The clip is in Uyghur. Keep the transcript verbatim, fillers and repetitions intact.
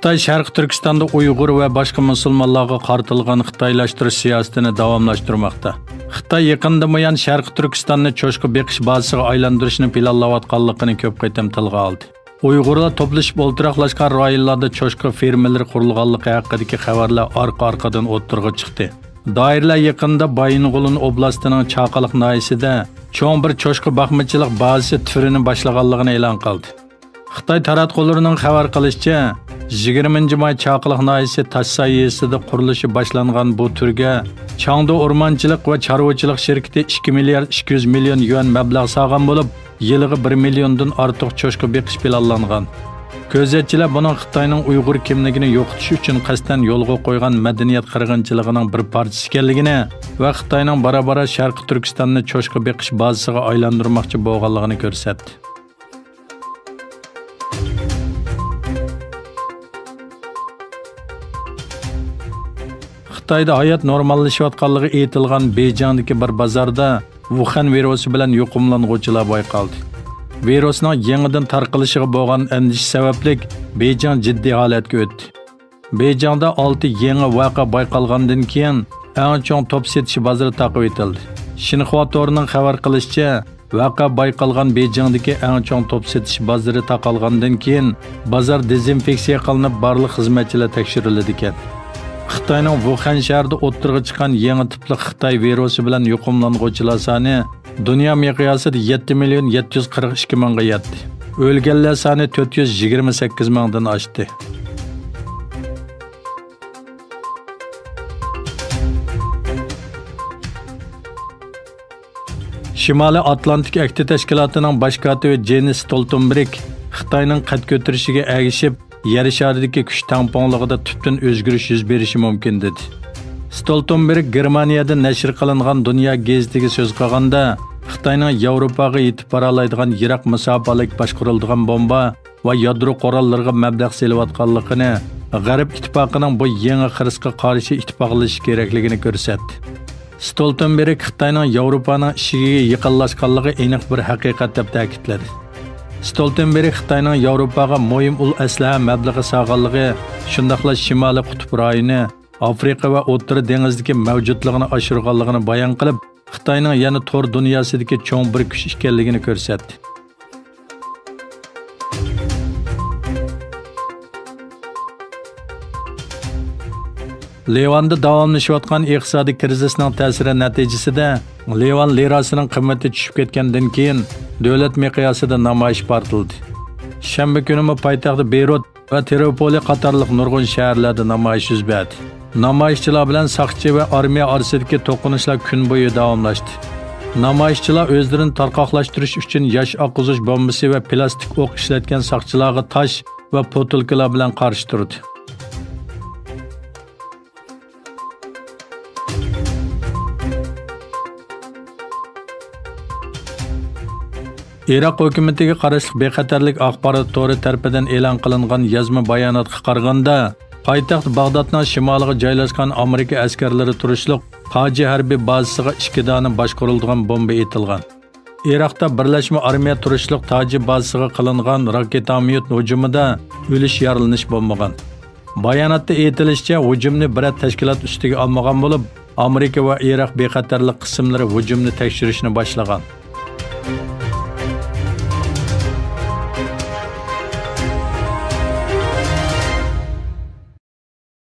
خىتاي شەرقىي تۈركىستاندا ئۇيغۇر ۋە باشقا مۇسۇلمانلارغا قارىتىلغان خىتايلاشتۇرۇش سىياسىتىنى داۋاملاشتۇرماقتا. خىتاي يېقىندىن بۇيان شەرقىي تۈركىستاننى چوشقا بېقىش بازىسىغا ئايلاندۇرۇشنى پىلانلاۋاتقانلىقىنى كۆپ قېتىم تىلغا ئالدى. ئۇيغۇرلار توپلىشىپ ئولتۇراقلاشقان رايونلاردا چوشقا فېرمىلىرى قۇرۇلغانلىقى ھەققىدىكى خەۋەرلەر ئارقا-ئارقىدىن ئوتتۇرىغا چىقتى. دائىرىلەر يېقىندا بايىنغولىن ئوبلاستىنىڭ چاقىلىق ناھىيەسىدە چوڭ بىر چوشقا باقمىچىلىق بازىسى تۈرىنى باشلىغانلىقىنى ئېلان قىلدى. خىتاي تاراتقۇلىرىنىڭ خەۋەر قىلىشىچە، يىگىرمىنچى ماي چاقىلىق ناھىيەسى تاشساي يېزىسىدا قۇرۇلۇشى باشلانغان بۇ تۈرگە چاڭدۇ ئورمانچىلىق ۋە چارۋىچىلىق شىركىتى ئىككى مىليارد ئىككى يۈز مىليون يۈەن مەبلەغ سالغان بولۇپ، يىلىغا بىر مىليوندىن ئارتۇق چوشقا بېقىش پىلانلانغان. كۆزەتچىلەر بۇنىڭ خىتاينىڭ ئۇيغۇر كىملىكىنى يوقىتىش ئۈچۈن قەستەن يولغا قويغان مەدەنىيەت قىرغىنچىلىقىنىڭ بىر پارچىسى ئىكەنلىكىنى ۋە خىتاينىڭ بارا-بارا شەرقىي تۈركىستاننى چوشقا بېقىش بازىسىغا ئايلاندۇرماقچى بولغانلىقىنى كۆرسەتتى. خىتايدا ھايات نورماللىشىۋاتقانلىقى ئېيتىلغان بېيجىڭدىكى بىر بازاردا ۋۇخەن ۋىرۇسى بىلەن يۇقۇملانغۇچىلار بايقالدى. ۋىرۇسنىڭ يېڭىدىن تارقىلىشىغا بولغان ئەندىشە سەۋەبلىك، بېيجىڭ جىددىي ھالەتكە ئۆتتى. بېيجىڭدا ئالتە يېڭى ۋەقە بايقالغاندىن كېيىن، ئەڭ چوڭ توپ سېتىش بازىرى تاقىۋېتىلدى. شىنخۇا تورىنىڭ خەۋەر قىلىشىچە، ۋەقە بايقالغان بېيجىڭدىكى ئەڭ چوڭ توپ سېتىش بازىرى تاقالغاندىن كېيىن، بازار دېزىنفېكسىيە قىلىنىپ، بارلىق خىزمەتچىلەر تەكشۈرۈلىدىكەن. خىتاينىڭ ۋۇخەن شەھىرىدە ئوتتۇرىغا چىققان يېڭى تىپلىق خىتاي ۋىرۇسى بىلەن يۇقۇملانغۇچىلار سانى دۇنيا مىقياسىدا يەتتە مىليون يەتتە يۈز قىرىق ئىككى مىڭغا يەتتى. ئۆلگەنلەر سانى تۆت يۈز يىگىرمە سەككىز مىڭدىن ئاشتى. شىمالىي ئاتلانتىك ئەھدى تەشكىلاتىنىڭ باش كاتىپى جېنس ستولتېنبېرگ خىتاينىڭ قەد كۆتۈرۈشىگە ئەگىشىپ، يەر شارىدىكى كۈچ تەڭپۇڭلۇقىدا تۈپتىن ئۆزگىرىش يۈز بېرىشى مۇمكىن، دېدى. ستولتېنبېرگ گېرمانىيەدە نەشر قىلىنغان دۇنيا گېزىتىگە سۆز قىلغاندا، خىتاينىڭ ياۋروپاغا يېتىپ بارالايدىغان يىراق مۇساپىلىك باشقۇرۇلىدىغان بومبا ۋە يادرو قوراللىرىغا مەبلەغ سېلىۋاتقانلىقىنى، غەرب ئىتتىپاقىنىڭ بۇ يېڭى خىرىسقا قارشى ئىتتىپاقلىشىش كېرەكلىكىنى كۆرسەتتى. ستولتېنبېرگ خىتاينىڭ ياۋروپانىڭ ئىشىكىگە يېقىنلاشقانلىقى ئېنىق بىر ھەقىقەت، دەپ تەكىتلىدى. ستولتېنبېرگ خىتاينىڭ ياۋروپاغا مۇھىم ئۇل ئەسلىھە مەبلىغى سالغانلىقى، شۇنداقلا شىمالىي قۇتۇپ رايونى، ئافرىقا ۋە ئوتتۇرا دېڭىزدىكى مەۋجۇتلۇقىنى ئاشۇرغانلىقىنى بايان قىلىپ، خىتاينىڭ يەنە تور دۇنياسىدىكى چوڭ بىر كۈچ ئىكەنلىكىنى كۆرسەتتى. لىۋاندا داۋاملىشىۋاتقان ئىقتىسادىي كىرىزىسنىڭ تەسىرى نەتىجىسىدە، لىۋان لىراسىنىڭ قىممىتى چۈشۈپ كەتكەندىن كېيىن، دۆلەت مىقياسىدا نامايىش پارتلىدى. شەنبە كۈنىمۇ پايتەخت بېيرۇت ۋە تىرىپولى قاتارلىق نۇرغۇن شەھەرلەردە نامايىش يۈز بەردى. نامايىشچىلار بىلەن ساقچى ۋە ئارمىيە ئارىسىدىكى توقۇنۇشلار كۈن بويى داۋاملاشتى. نامايىشچىلار ئۆزلىرىنى تارقاقلاشتۇرۇش ئۈچۈن ياش ئاققۇزغۇچ بومبىسى ۋە پىلاستىك ئوق ئىشلەتكەن ساقچىلارغا تاش ۋە پوتۇلكىلار بىلەن قارشى تۇردى. ئىراق ھۆكۈمىتىگە قاراشلىق بىخەتەرلىك ئاخبارات تورى تەرىپىدىن ئېلان قىلىنغان يازما باياناتقا قارىغاندا، پايتەخت باغدادنىڭ شىمالىغا جايلاشقان ئامېرىكا ئەسكەرلىرى تۇرۇشلۇق تاجى ھەربىي بازىسىغا ئىككى دانە باشقۇرۇلىدىغان بومبا ئېتىلغان. ئىراقتا بىرلەشمە ئارمىيە تۇرۇشلۇق تاجى بازىسىغا قىلىنغان راكېتاميوت ھۇجۇمىدا ئۆلۈش، يارىلىنىش بولمىغان. باياناتتا ئېيتىلىشىچە، ھۇجۇمنى بىرەر تەشكىلات ئۈستىگە ئالمىغان بولۇپ، ئامېرىكا ۋە ئىراق بىخەتەرلىك قىسىملىرى ھۇجۇمنى تەكشۈرۈشنى باشلىغان.